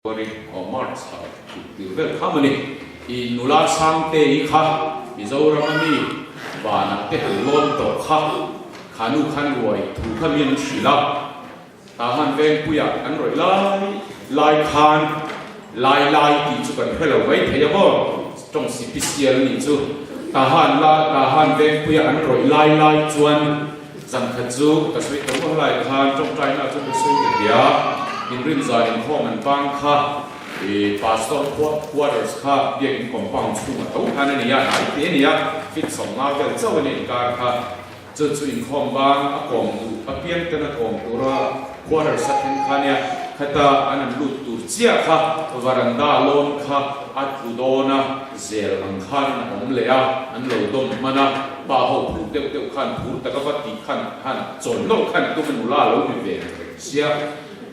February or March thla tuk tir vel kha mawni i nula Sangte-i kha Mizoram a mi vanah te han lawn tawh kha kha nu khan ruai thu kha mi an hrilh a, tah han Vengpuiah an rawih lai lai khan lai lai tih chu kan hre lo mai thei a maw tawng sipisial a nih chu tah han la tah han Vengpuiah an rawih lai lai chuan Zan khat chu ka sawi tawh ngawt lai khan tawngtaina chu ka sawi ta hle a, inrinzai inkhawm an bang kha i pastor quarters kha biakin compound chhungah tho khan a ni a, hnai te a ni a, feet 50 vel chauh a ni inkar kha. Chu chu inkhawm bang a kawm duh apiang ten a kawm tura quarters a then kha nia, khata an an lut tur chiah kha varanda lawn kha a tlu dawn a, zel ang khan an awm leh a, an lo dawm hman a. Pa ho phur deuh deuh khan phur taka va tih khan han chawi nawlh khan tum a nula lo ni ve reng sia,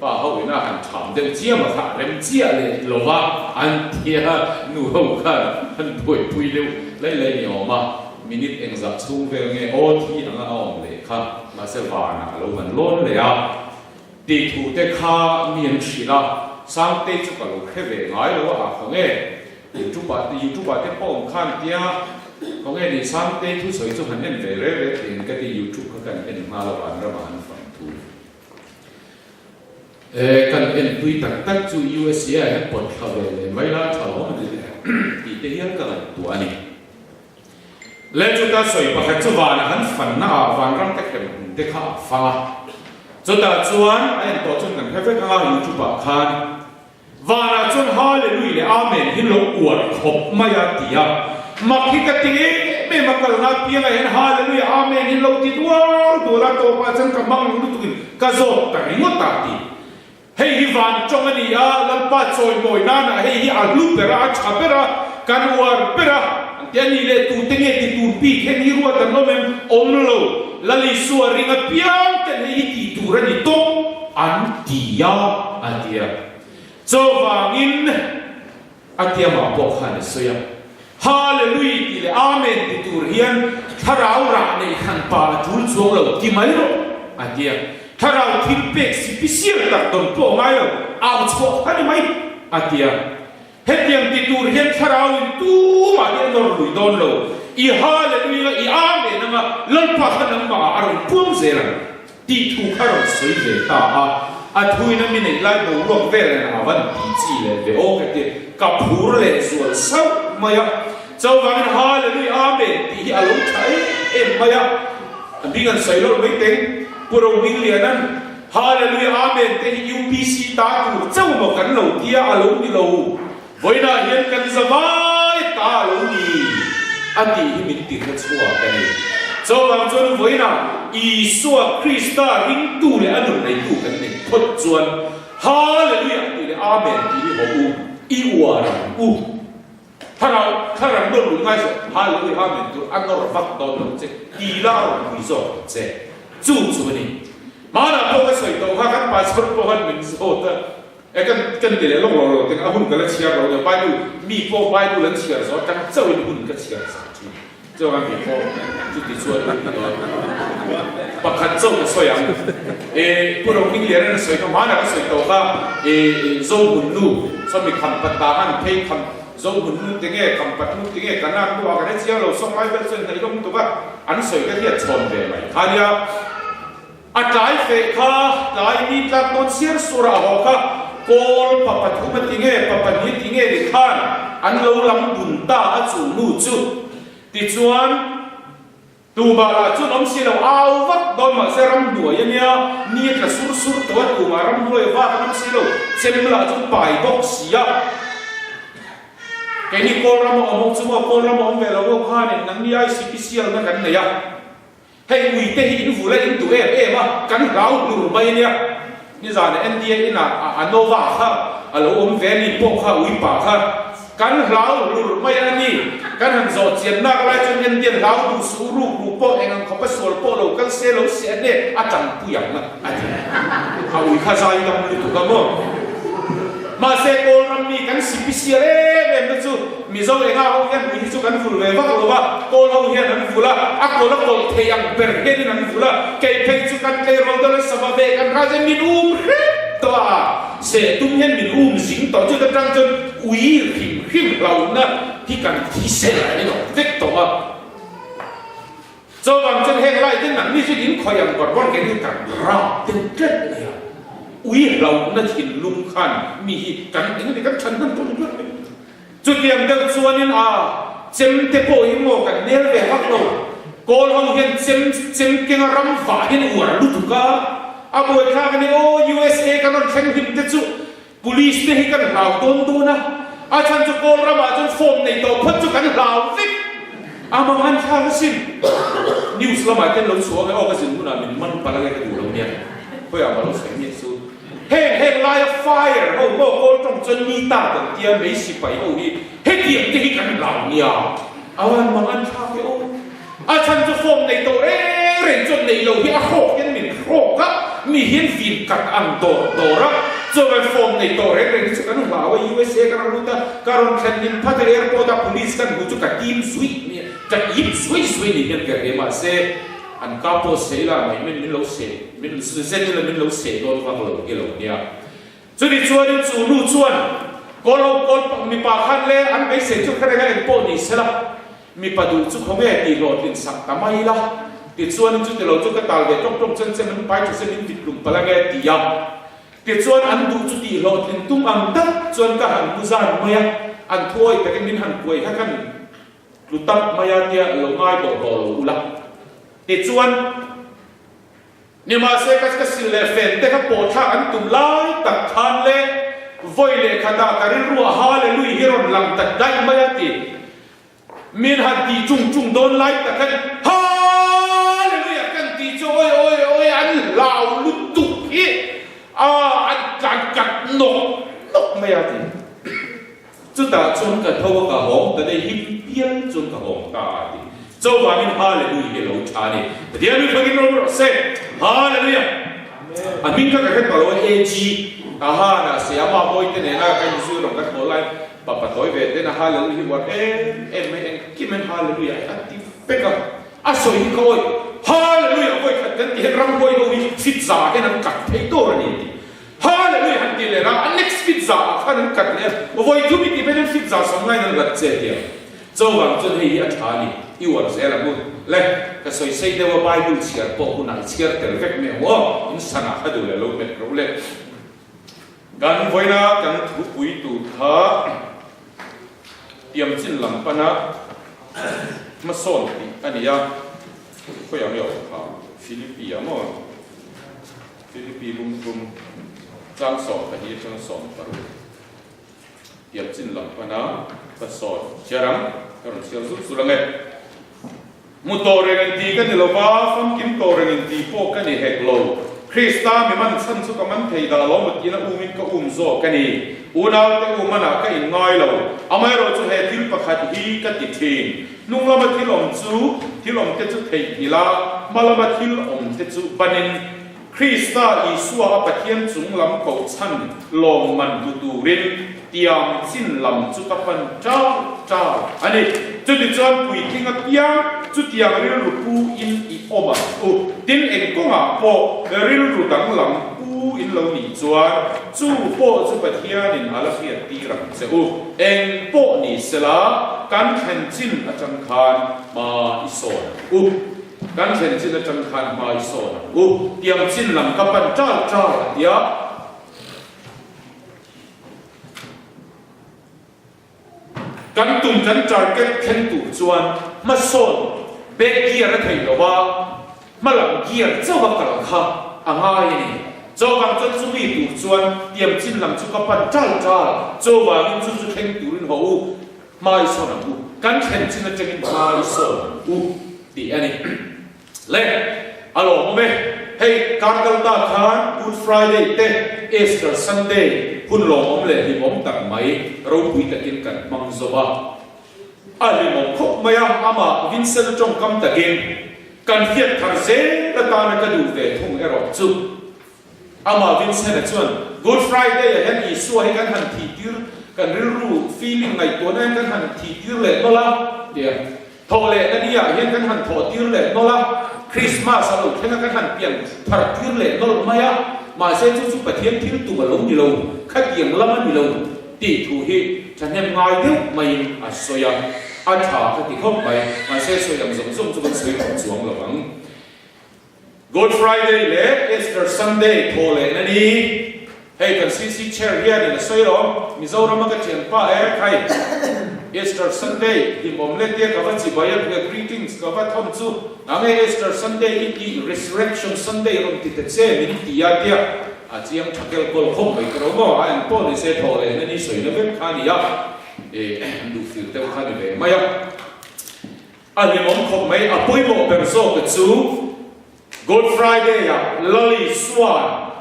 pa ho ina han tham deuh chiam a kha a rem chiah leh lo va, an tia nu ho khan han buaipui deuh lai lai ni awm a, minute engzah chhung vel nge aw thi anga a awm leh kha, mahse vanah a lo han lawn leh a, tih thu te kha mi an hrilh a, Sangtei chu ka lo hre ve ngai lo a, a khaw nge? YouTube ah te YouTube ah te pawh awm khan tia khawnge ni Sangtei thusawi chu han en ve re re thin ka ti YouTube kha kan en nghal a vanram ah an fang thu e kan en tui tak tak chu USA ah hian pawt thla ve leh mai la tha lo awm tih te hian ka ngaihtuah a ni. Le chuta sawi pakhat chu vanah han fanna ah vanram te khem hmun te kha a fang a chutah chuan a en tawh chuan kan hre vek anga YouTube ah khan Vanah chuan Hallelui leh Amen hi lo uar khawp mai a ti a, mak hi ka ti em em a, kalna apiangah hian Hallelui Amen hi lo ti dual dual a, tawpah chuan ka mang lutukin ka zawk ta ringawt a ti. Hei hi van tawng a ni a, Lalpa chawimawi nanah hei hi a hlu ber a, a tha ber a, kan uar ber a, an ti a ni leh tute nge ti tur bik hian hi ruat an awm em? Awm lo, Lal Isua ring apiang ten hei hi tih tur a ni tawp. An ti a, a ti a. Chuvangin a tiamah pawh khan a sawi a, Hallelui tih leh Amen ti tur hian thlarau rah neih han pa a tul chuang lo ti mai rawh, a ti a. Thlarau thil pek sipisial tak dawn pawh ngai lo, au chhuah kha ni mai, a ti a. Hetiang ti tur hian thlarauin tumah hi a nawr lui dawn lo. I Hallelui anga, i Amen anga, Lalpa kha nangmahah a rawn puang zel ang tih thu kha rawn sawi ve ta a. A thuin a mi neih lai boruak vel nen a van ti chi leh ve aw ka ti. Ka phur leh zual sauh mai a. Chuvangin Hallelui, Amen tih hi a lo tha em em mai a. A hming an sawi lawlh mai teng. Pu Rohmingliana'n. Hallelujah Amen te hi UPC ta tur chauh maw kan lo tia a lo ni lo vawiinah hian kan zavai ta a lo ni a tih hi min ti hre chhuak a ni. Chuvang chuan vawiinah Isua Krista ringtu leh a nun neitu kan neih phawt chuan Hallelujah tih leh Amen tih hi haw u i uar ang u. Thlarau thlarau nawr lui ngai zawh Hallelujah Amen tur a nawr vak dawn lo che ti la a rawn pui zawk ang che. Chu chu a ni. Hmanah pawh ka sawi tawh kha kan pastor pawh khan min zawt a, e kan kan ti leh lawk lo lo teng a hun ka la chhiar lo nia Bible mi pawh Bible an chhiar zawh atang chauhin hun ka chhiar zah thin. Chuan mi pawh chuti chuan hun ti dawn pakhat chauh ka sawi ang. E Pu Rohminglian a sawi kha hmanah ka sawi tawh kha e Zohmun nu sawmi khampat ta han phei kham Zohmun nu tinge khampat nu tinge Kanan nu a ka hre chiang lo sawng lai vel chuan hnaih hlawm tuk a an sawi ka hriat chhawn ve mai kha nia. A tlai feh kha tlai ni tlak dawn siar sur a haw kha kawl pa pathum a ti nge pa pahnih a ti nge ni khan an lo lam bun ta a chu nu chu tichuan tumah lah chuan awm si lo au vak dawn mahse ramhnuai a nia ni a tla sur sur tawh a tumah ramhnuai a vak an awm si lo chem lah chu pai bawk si a. Keini kawl ram a awm ho chu maw kawl ram a awm ve lo ho khanin nangni ICPCL na kan nei a. Hei ui te hi in vul a in duh em em a, kan hlau hlur mai ania. Nizana NDA inah a Anova kha a lo awm ve ni pawh kha ui pa kha kan hlau hlur mai a ni. Kan han zawh chian nak lai chuan NDA hlau duh suh ruk ruk pawh eng ang khawpa sual pawh lo kal se lo se a hne a tangpui ang a ti. A ui kha zai dam lutuk a maw. Mahse Kawlram mi kan sipisial em em na chu Mizo enga ho hian ui hi chu kan vul ve vak lo va, Kawl ho hian an vul a, a kawl a kawlh thei ang ber hianin an vul a, kei phei chu kan tleirawl deuh le sava ve kan raja min um hrep tawh a, seh tum hian min um zing tawh chu ta tang chuan ui hrim hrim hlauhna hi kan thisel a ni lo vek tawh a. Chuvang chuan heng lai te nangni chu in khawih ang bawrh bawrh keini kan rap deuh tlat mai a, ui hlauhna thinlung khan mi hi kan eng emaw kan chhan hman tawh tlat mai. Chutiang deuh chuanin a chem te pawh hi maw kan nel ve vak lo, kawl ho hian chem chem kenga ram vah hian uar lutuk a, a buaithlak a ni aw USA kan rawn thleng hlim te chu Police te hi kan hlau dawn dawn a, a chhan chu kawl ramah chuan form nei tawh phawt chu kan hlau vek. A mang an thlak asin. News lamah hian lo chhuak e, aw ka zin hunah min man palh ange ka duh lo nia. Khawiah mah lo sawi miah chu. Heng heng laia fire ho maw kawl tawng chuan mi ta kan tia mei sipai ho hi hetiang te hi kan hlau nia. A van mang an thlak e aw. A chhan chu form nei tawh reng reng chuan nei lo hi a hrawk hian min hrawk a, mi hian vin kat ang dawr dawr a, chuan form nei tawh reng reng hi chu kan hlau a, USA ka rawn lut a, ka rawn thlen lim phat a, airport a police kan hmu chu ka tim zuih mai a, ka ip zuai zuai ni hian ka hria mahse an ka pawh sei la mai min min lo seh min zen ila min lo seh dawn vak lo hi lo nia. Chumi chuanin chu nu chuan kawl ho kawl mipa khan le an beisei chu hre reng a eng pawh ni sela, Mipa duh chu khawnge tih hlawhtlin sak ta mai la, tichuan chuti lo chu ka tal ve tawk tawk chuan che min pai tha se min vit tlum palh ange ti a. Tichuan an duh chu tih hlawhtlin tum ang tak chuan ka han mu zan mai a, an thuawi takin min han kuai kha khan tlu tak mai a tia lo ngai tawh tawh lo ula. Tichuan. Nimahse ka ka sil leh fen te kha pawhthlak an tum lai tak khan le vawi leh khatah ka rilru a Hallelui hi rawn lang ta daih mai a ti. Min han tih chung chung dawn lai tak khan Hallelujah kan tih chu awi awi awi an hlau lutuk hi a an tlan kat nawk nawk mai a ti. Chutah chuan ka tho a ka hawng ta daih him pial chuan ka hawng ta a ti. Chuvangin Hallelujah hi a lo tha a ni. Pathian mi fakin rawh rawh se. Hallelujah. A hming kha ka hre tawh lo a AG ka han a se ama mawi te nena ka inzui rawng ka thaw lai papa tawi ve ten a Hallelujah hi uar em em mai engkim hian Hallelujah hi a ti vek a. A sawi hi ka awih. Hallelujah vawi khat kan ti hian ramhuai ho hi fit za hian an kat thei tur a ni a ti. Hallelujah han ti leh a, a next fit za ah khan an kat leh a, vawi thum i tih phei chuan fit za sawm laiin an lat che tia. Chuvang chuan hei hi a tha a ni, i uar zel ang u. Le, ka sawi sei deuh a, Bible chhiar pawh hunah i chhiar tel vek mai ang aw, in sanah kha duh leh lo hmet rawh u le. Kan vawiina kan thupui tur kha tiam chin lam pana hmasawn tih a ni a, khawiah nge awm kha, Philippi ah maw? Philippi bumthum chang 12 atanga 16 tiam chin lam pana ka sawi chhiar ang, ka rawn chhiar zut zut ang e. Hmu tawh reng in ti ka ni lo va, famkim tawh reng in ti pawh ka ni hek lo. Krista mi man chhan chu ka man thei dah lo maw tiin a umin ka um zawk a ni. Unaute um manah ka in ngai lo. Amaherawhchu he thil pakhat hi ka ti thin. Hnung lama thil awm chu thil awm te chu theihnghilh a, hma lama thil awm te chu banin Krista Isua a Pathian chung lam kohchhan lawmman hmu turin tiam chin lam chu ka pan ṭau ṭau a ni. Chutichuan puitling apiang chutiang rilru pu in i awm ang u. Tin, eng kawngah pawh rilru danglam pu in lo nih chuan chu pawh chu Pathianin a la hriat tir ang che u. Eng pawh ni sela kan thlen chin atang khan hma i sawn ang u. Kan thlen chin atang khan hma i sawn ang u. Tiang chin lam ka pan ṭal ṭal a tia. Kan tum kan target thleng tur chuan hmasawn back gear a thei lo a, hmalam gear chauh a kal kha a ngai a ni. Chuvang chuan chumi tur chuan tiam chin lam chu ka pan ṭal ṭal. Chuvangin chu chu thleng turin haw u, hma i sawn ang u. Kan thlen chin atangin hma i sawn ang u tih a ni. Le, a lawmawm e. Hei, kar kal ta khan Good Friday te Easter Sunday hun lawmawm leh hlimawm tak mai ropui takin kan hmang zo a. A hlimawm khawp mai a, amah Vincent tawngkam takin kan hriat thar zel atana ka duh ve thung erawh chu. Amah Vincent-a chuan, Good Friday-ah hian Isua hi kan han thihtir, kan rilru, feeling, ngaihtuahna hian kan han thihtir leh nawlh a, tia. Thawh leh na ni-ah hian kan han thawhtir leh nawlh a, Christmas a lo thleng a kan han pian thar tir leh nawlh mai a. Mahse chu chu Pathian thil tum a lo ni lo, khatiang lam a ni lo tih thu hi thahnem ngai deuh maiin a sawi a, a tha ka ti khawp mai. Mahse sawi ang zawng zawng chu kan sawi khawp chuang lo ang. Good Friday leh Easter Sunday thaw leh na ni. Hei kan CC Chair hianin a sawi lo, Mizorama ka thianpa e khai Easter Sunday hlimawm leh tia ka va chibai a bia greetings ka va thawn chu nang e Easter Sunday i tih Resurrection Sunday rawn ti ta che min ti a tia a chiang tha kel kawl khawp mai ka ro maw a eng pawh ni se thaw leh na ni sawi na vek kha a ni a e duh fir deuh kha ni ve mai a. A hlimawm khawp mai, a pawimawh ber zawk chu Good Friday ah Lali Suan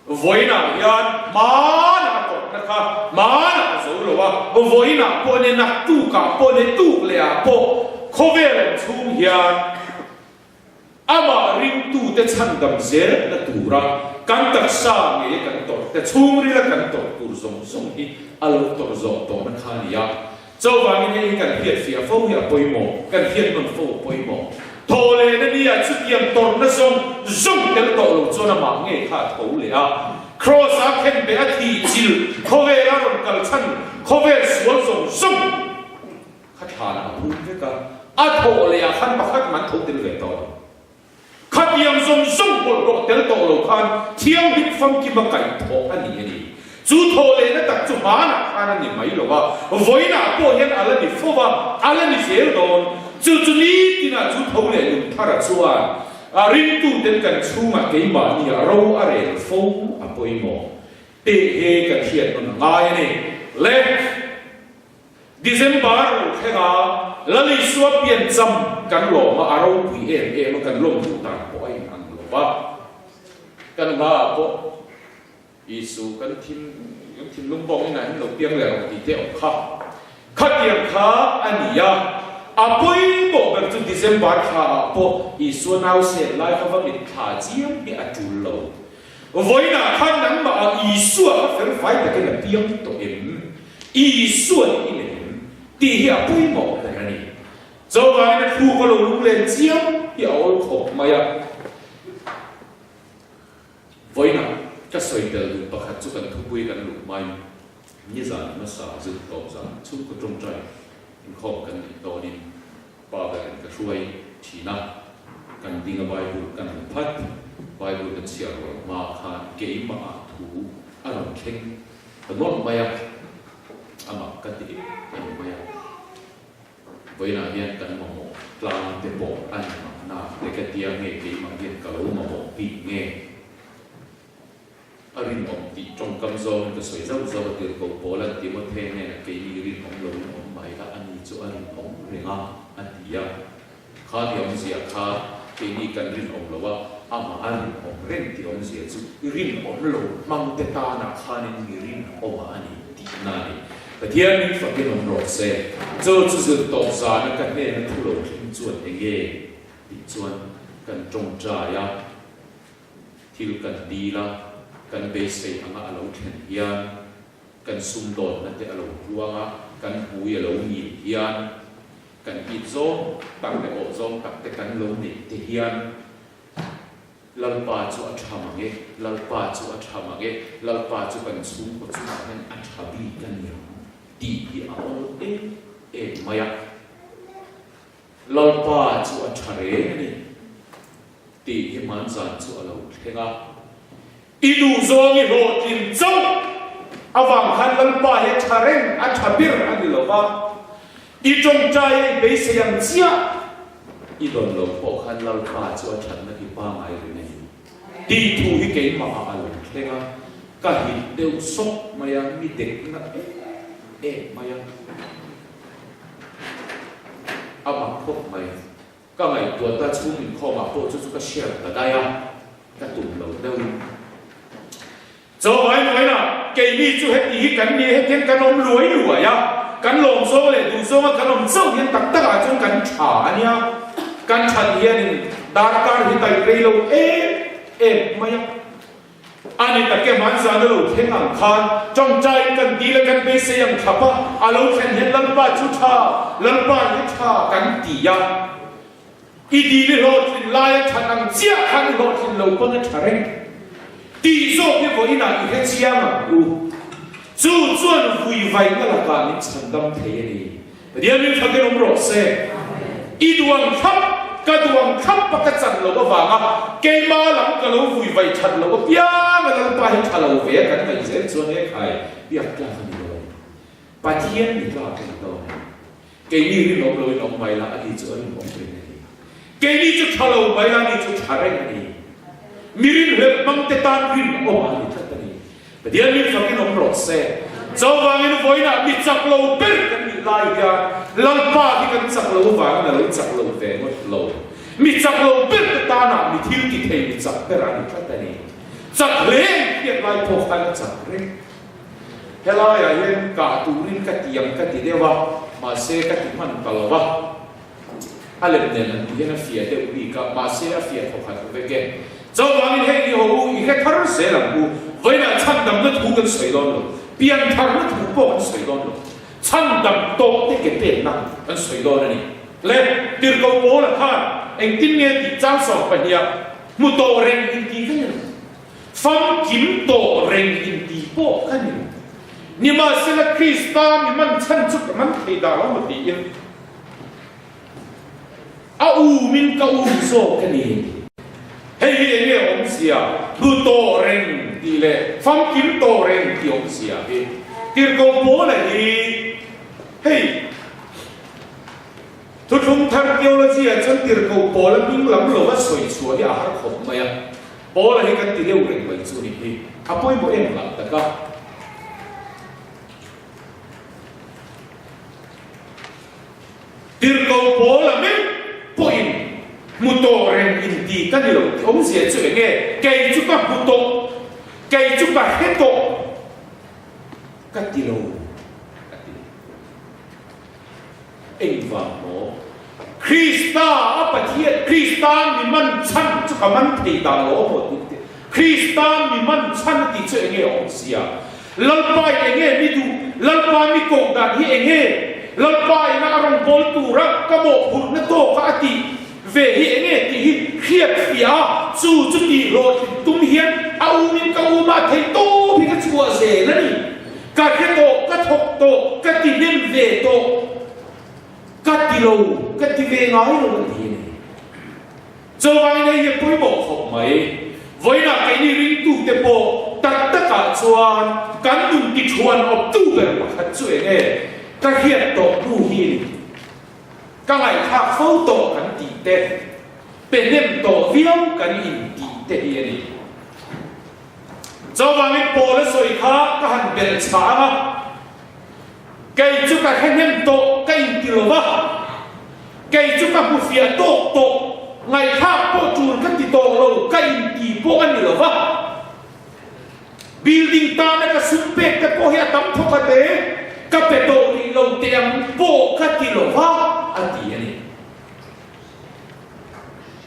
vawiinah hian hmanah a tawpna kha hmanah a zo lo a, vawiinah pawh nia naktukah pawh nia tuk leh ah pawh khawvel awm chhung hian amah ringtute chhandam zelna tura kan taksa nge kan tawrh te chhungrila kan tawrh tur zawng zawng hi a lo tawrh zawh tawhna kha a ni a. Chuvangin hei hi kan hriat fiah fo hi a pawimawh, kan hriat nawn fo a pawimawh. Thaw leh na nia chutiang tawrhna zawng zawng tel tawh lo chuan amah ngei kha a tho leh a. Kraws a khen beh a thih chilh khawvel a rawn kal chhan khawvel sual zawng zawng kha thlanah a phum vek a, a thawh leh ah khan pakhat man tho tel ve tawh lo. Khatiang zawng zawng bawlhhlawh tel tawh lo khan thianghlim famkim a kaih thawh a ni a ni. Chu thawh lehna tak chu hmanah khan a ni mai lo a, vawiinah pawh hian a la ni fo va, a la ni zel dawn. Chu chu nitinah chu tho leh Lungthara chuan a ringtuten kan chhungah keimahnia ro a rel fo a pawimawh teh he kan hriat nawn a ngai a ni. Le. December lo thleng a, Lal Isua piancham kan lawm a, a ropui em em a, kan lawm duh dan pawh a inang lo va. Kan hla ah pawh Isu kan thin kan thinlung bawk inah hian lo piang leh rawh tih te awm kha. Khatiang kha a ni a, a pawimawh ber chu December thla ah pawh Isua nausen lai kha va mitthla chiam hi a tul lo. Vawiinah khan nangmah ah Isua kha felfai takin a piang tawh em? Isua hi i nei em? Tih hi a pawimawh ber a ni. Chuvangin a thu ka lo lunglen chiam hi a awl khawp mai a. Vawiinah ka sawi tel duh pakhat chu kan thupui kan luh hmain nizan hmasa zir tawp zan chhungkaw tawngtai inkhawm kan neih dawnin Pa berin ka hruai thin a, kan ding a Bible kan han phat, Bible kan chhiar rual hma khan keimah ah thu a rawn thleng ta nawlh mai a, amah ka ti em mai a, vawiinah hian kan mamawh tlang te pawh a ni mahna te ka tia nge keimah hian ka lo mamawh bik nge? A rinawm tih tawngkam zawngin ka sawi zauh zauh a tirhkoh Paula'n Timothe hnenah keini rinawm loin awm mai la, ani chu a rinawm reng a, a ti a. Kha ti awmzia kha keini kan rinawm lo a, amah a rinawm reng tih awmzia chu rinawm lo hmangte tanah khanin mi rinawma a ni tihna a ni. Pathian min fakin awm rawh se. Chu chu zir tawp zana ka hnena thu lo thleng chuan enge tih chuan kan tawngtai a. Thil kan dil a, kan beisei anga a lo thlen hian, kan sumdawnna te a lo tluang a, kan hmui a lo ngil hian, kan it zawng tak leh awh zawng tak te kan lo neih te hian, Lalpa chu a tha mang e, Lalpa chu a tha mang e, Lalpa chu kan chhungkaw chungah hian a tha bik a niang tih hi a awl em em mai a. Lalpa chu a tha reng a ni tih hi hmanzan chu a lo thleng a. I duhzawng i hlawhtlin chauh avang khan Lalpa hi a tha reng, a tha ber a ni lo va. I tawngtai a i beisei ang chiah i dawn lo pawh khan Lalpa chu a thatna hi pangai reng a ni tih thu hi keimah ah a lo thleng a, ka hit deuh sawk mai a, mi dekna em em mai a. A mak khawp mai. Ka ngaihtuah ta chhung inkhawmah pawh chu chu ka share ta daih a, ka tum lo deuhin. Chaw mai maina keini chu heti hi kan ni hetiang kan awm luai luai a, kan lawm zawng leh duh zawnga kan awm chauh hian tak takah chuan kan tha a nia. Kan that hianin darkar hi daih rei lo em em mai a. A ni tak e, hmanzan a lo thleng ang khan tawngtaiin kan dil a, kan beisei ang thlap a, a lo thlen hian Lalpa chu tha, Lalpa hi tha kan ti a. I dil i hlawhtlin laia that ang chiah khan i hlawhtlin lo pawn a tha reng. Tih zawk hi vawiinah i hre chiang ang u. Chu chuan vuivaina lakah min chhandam thei a ni. Pathian min fakin awm rawh se. I duh ang thlap, ka duh ang thlap a ka chan loh avanga keima lam ka lo vuivai that loh apiang a Lalpa hi tha lo ve a kan ngaih zel chuan he khai biak tlak a ni lo. Pathian ni tlak a ni dawn a ni. Keini rinawm loin awm mai la, ani chu a rinawm reng a ni. Keini chu tha lo mai la, ani chu tha reng a ni. Mi rinhlelh hmangte tan rinawm a ni tlat a ni. Pathian min fakin awm rawh se. Chuvangin vawiinah mi chak lo ber kan nih lai hian Lalpa hi kan chak lo avangin a lo chak lo ve ngawt lo. Mi chak lo ber te tanah mi thil ti thei mi chak ber a ni tlat a ni. Chak hle ang hriat lai pawh khan a chak reng. Helaiah hian kah turin ka ti ang ka ti deuh a, mahse ka ti hman ta lo va. A lem nen an tih hian a fiah deuh bik a, mahse a fiah thawkhat vek e. Chuvangin hei ni ho u, i hre thar zel ang u. Vawiinah chhandamna thu kan sawi dawn lo, piantharna thu pawh kan sawi dawn lo, chhandam tawh te ke pekna kan sawi dawn a ni. Le, Tirhkoh Paula khan engtin nge tih chang 12 hmu tawh reng intih ka ni lo. Famkim tawh reng inti pawh ka ni. Nimahsela Krista mi man chhan chu ka man thei dah lo maw tiin a umin ka um zawk a ni. Hei hi enge awmzia? Hlu tawh reng tih leh famkim tawh reng tih awmzia hi Tirhkoh Paula hi hei Thuthlung Thar Theology-ah chuan Tirhkoh Paula hming lam lova sawi chhuah hi a har khawp mai a. Paula hi kan ti deuh reng mai chu ni hi a pawimawh em lah tak a. Tirhkoh Paula meuh pawhin hmu tawh reng inti ka ni lo tih awmzia chu eng nge? Kei chu ka hmu tawh, kei chu ka hre tawh ka ti lo a ti. Engvang maw? Krista a Pathian, Krista mi man chhan chu ka man thei dah lo maw tih te, Krista mi man chhan a tih chu enge a awmzia? Lalpa in enge mi duh? Lalpa mi koh dan hi enge? Lalpa ina a rawn bawl tura ka mawhphurhna tawka a tih ve hi enge tih hi hriat fiah a, chu chu tih hlawhtlin tum hian a umin ka uma thei tawp hi ka chhuah zel a ni. Ka hre tawh, ka thawk tawh, ka ti hnem ve tawh, ka ti lo, ka ti ve ngai lo a ti a ni. Chuvangin hei hi a pawimawh khawp mai. Vawiinah keini ringtute pawh tak takah chuan kan nun tithuan awptu ber pakhat chu eng nge ka hriat tawh hnu hi a ni. Ka ngaihthlak fo tawh kan tih te, pe hnem tawh viau kan intih te hi a ni. Chuvangin Paul a sawi kha ka han belh chhah ang a, Kei chu ka hre hnem tawh ka inti lo va, kei chu ka hmu fiah tawk tawh, ngaihthlak pawh tul ka ti tawh lo ka inti pawh a ni lo va. Building tana ka sum pek te pawh hi a tam thawkhat e, ka pe tawh rih lo teh ang pawh ka ti lo va, a ti a ni.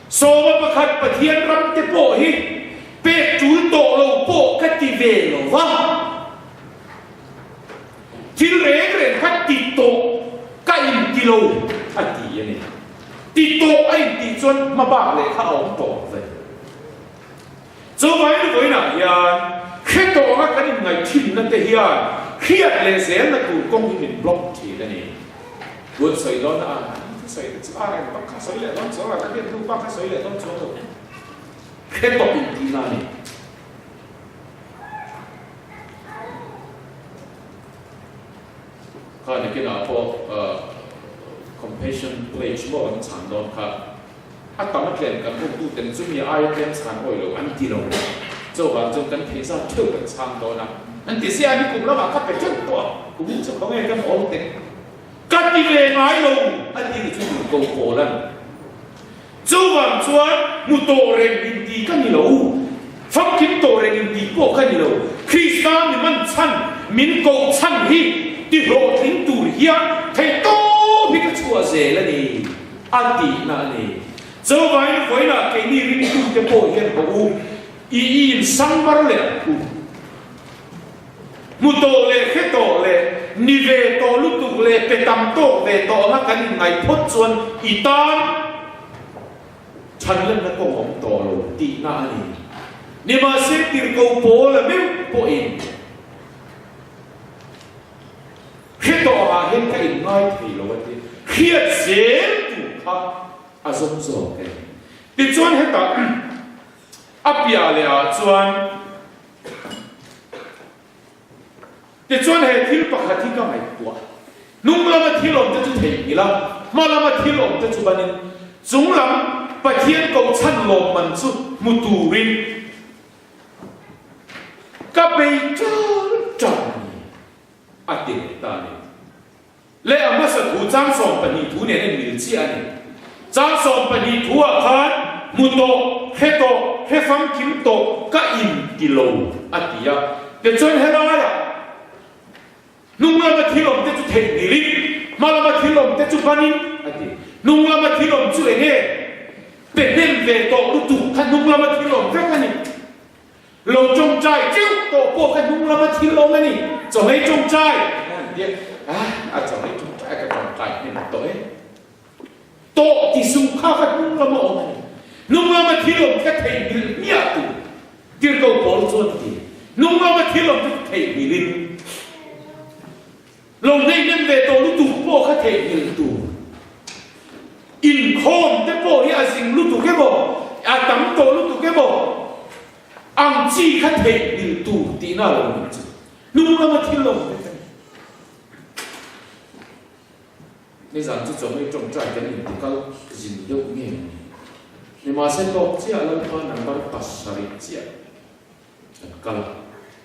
Sawma pakhat Pathian ram te pawh hi pek tul tawh lo pawh ka ti ve lo va. Thil reng reng kha ti tawh ka inti lo a ti a ni. Ti tawh a intih chuan hmabak leh kha a awm tawh ve. Chuvangin vawiinah hian hre tawh anga kan inngaih thinna te hian hriat leh zelna tur kawng hi min block thin a ni. Tun sawi dawn a, an thusawi te chu a reng bak kha sawi leh dawn chuang lo, ka hriat hnu bak kha sawi leh dawn chuang lo. Hre tawh intihna a ni. Kha nakinah pawh compassion pledge maw kan chhan dawn kha. A tam a tlem kan hawktu ten chumi aia tlem chhan awi lo an ti lo. Chuvang chuan kan thei zat theuh kan chhang dawn a. An ti sia ni kum lamah ka pe teuh tawh a, kum in chu khawnge kan awm teng ka ti ve ngai lo a ti ni chu duh ko pawl a ni. Chuvang chuan hmu tawh reng in ti ka ni lo, famkim tawh reng in ti pawh ka ni lo. Krista mi man chhan, min koh chhan hi ti hlawhtling tur hian theihtawp hi ka chhuah zel a ni. A tihna a ni. Chuvangin vawiinah keini ringtute pawh hian haw u, i i insangmar leh ang u. Hmu tawh leh hre tawh leh ni ve tawh lutuk leh pe tam tawk ve tawh anga kan inngaih phawt chuan i tan chhanlenna kawng awm tawh lo tihna a ni. Nimahse tirhkoh Paula meuh pawhin hre tawh angah hian ka inngai thei lo a ti. Hriat zel tur kha a zawm zawk e. Tichuan hetah a piah leh ah chuan Tichuan he thil pakhat hi ka ngaihtuah. Hnung lama thil awm te chu theihnghilh a, hma lama thil awm te chu banin chung lam Pathian kohchhan lawmman chu hmu turin ka bei ṭal ṭal a ni, a ti leh ta a ni. Leh a hmasa thu chang 12 thu nen a inmil chiah a ni. Chang 12 thu ah khan hmu tawh, hre tawh, hre famkim tawh ka inti lo a ti a. Tichuan helaiah hnung lama thil awm te chu theihnghilhin hma lama thil awm te chu banin a ti. Hnung lama thil awm chu eng nge? Pe hnem ve tawh lutuk kha hnung lama thil awm vek a ni. Lo tawngtai teuh tawh pawh ka hnung lama thil awm a ni. Chawhlei tawngtai an tia, a chawhlei tawngtai ka tawngtai hnem tawh e. Tawh ti suh kha ka hnung lama awm a ni. Hnung lama thil awm ka theihnghilh hmiah tur tirhkoh pawl chuan a ti. Hnung lama thil awm chu theihnghilhin Lo nei nem ve tawh lutuk pawh kha theihnghilh tur. Inkhawm te pawh hi a zing lutuk emaw, a tam tawh lutuk emaw ang chi kha theihnghilh tur tihna a lo nih chu. Hnung lama thil lo vek a ni. Nizan chu chawhmei tawngtai kan intikal zin deuh nge ni. Nimahse tawk chiah Lalpa number pasarih chiah. Kan kal a,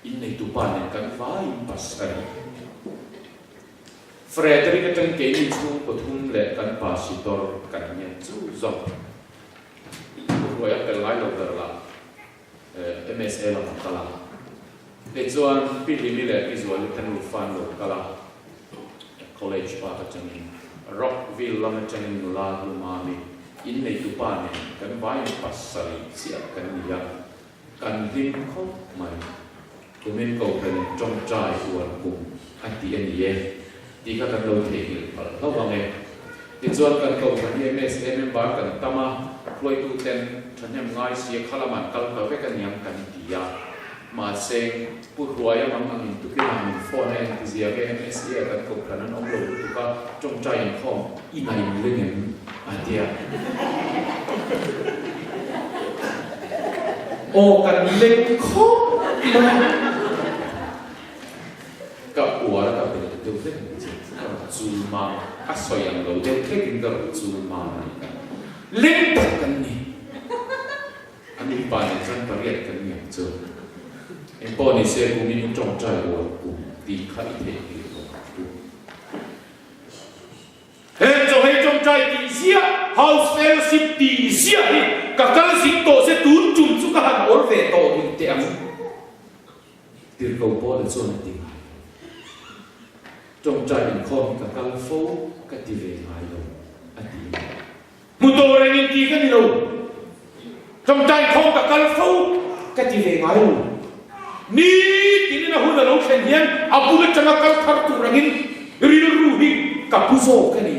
inneitu pa nen kan vaiin pasarih. Frederick atang keini chhung pathum leh kan pa Sitor kan ngen chu zawk. Ruai a pel ngai lo ber lah MSA lamah kal a. Tichuan Pi Hlimi leh Pi Zuali te nufa an lo kal a, College park atangin Rockville lam atangin nula Hlumami inneitu pa nen kan vaiin pasarih chiah kan ni a. Kan hlim khawp mai. Kumin Kohhran tawngtai uar kum a ti a ni e tih kha kan lo theihnghilh palh hlauh ang e. Tichuan kan Kohhran hi MSA member kan tam a, hruaitu ten thahnem ngai sia kha lamah an kal ta vek a niang kan ti a. Mahse, Pu Hruaia mang angin tukinah min phone a engtizia nge MSA a kan Kohhran an awm lo lutuk a, tawngtai inkhawm i nain leng em? A tia. Aw kan leng khawp mai a. Ka uar a ka bel deuh hlek ang che chu ka rawn chul mam a, a sawi ang lo deuh hlekin ka rawn chul mam a ni ka. Leng tak kan ni. A mipa nen chuan pariat kan ni ang chu. Engpawh ni se kumin i tawngtai uar kum tih kha i theihnghilh lo ang chu. He chawhei tawngtai tih ziah, house fellowship tih ziah hi ka kal zing tawh se tun tum chu ka han awl ve tawh rih teh ang. Tirhkoh Paula chuan a ti ngai lo. Tawngtai inkhawm hi ka kal fo ka ti ve ngai lo a ti a ni. Hmu tawh reng in ti ka ni lo. Tawngtai inkhawm ka kal fo ka ti ve ngai lo. Nitin in a hun a lo thlen hian a bul atanga kal thar tur angin rilru hi ka pu zawk a ni.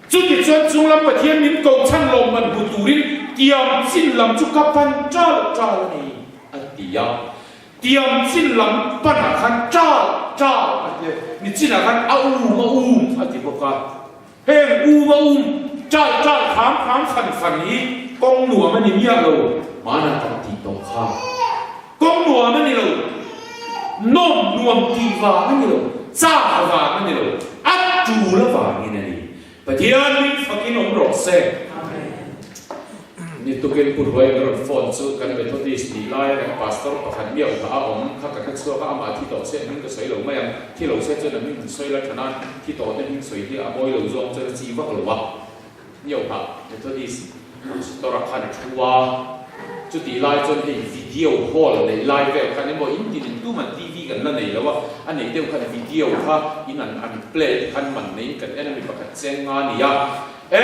Chutichuan chunglam Pathian min ko chhan lawmman hmu turin tiam chin lam chu ka pan ṭal ṭal a ni, a ti a. Tiam chin lam panah khan ṭal ṭal a ti a, nichinah khan a um a um a ti bawk a. Heng um a um ṭal ṭal kham kham fan fan hi kawng nuam a ni miah lo, hmanah kan tih tawh kha. Kawng nuam a ni lo, nawm nuam tih vang a ni lo, chak vang a ni lo, a tul avangin a ni. Pathian min fakin awm rawh se. Ni tukin Pu Hruai ka rawn phone chu kan Methodist tih laia kan pastor pakhat miau kha a awm kha ka hre chhuak a, amah thi tawh se a hming ka sawi lo mai ang, thi lo se chuan a hming han sawi la than a, thi tawh te hming sawi hi a mawi lo zawng chuan a chi vak lo a. Miau kha Methodist pastor ah khan a thu a, chutih lai chuan hei video hall neih lai vel khan emaw in tin in tuman TV kan la nei lo a, a nei deuh khan video kha in an an play te khan man neiin kan en a mi pakhat cheng nga a ni a. E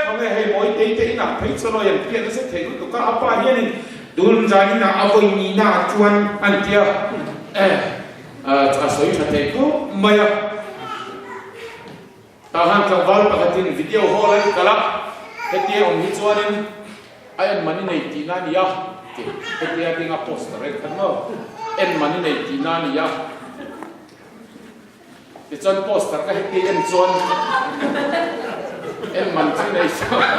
khawnge hei mawi tei te inah phei chuan awi an pian nasa thei lutuk a, a pa hianin dun zanin ah a vawi nihna ah chuan an tia e a sawi tha thei khawp mai a. Tah han tlangval pakhatin video hall a ni kal a, hetia awm hi chuanin a en man i nei tihna a ni a. Ti hetia dinga poster en khan maw en man i nei tihna a ni a. Tichuan poster ka heti en chuan en man chu nei chuan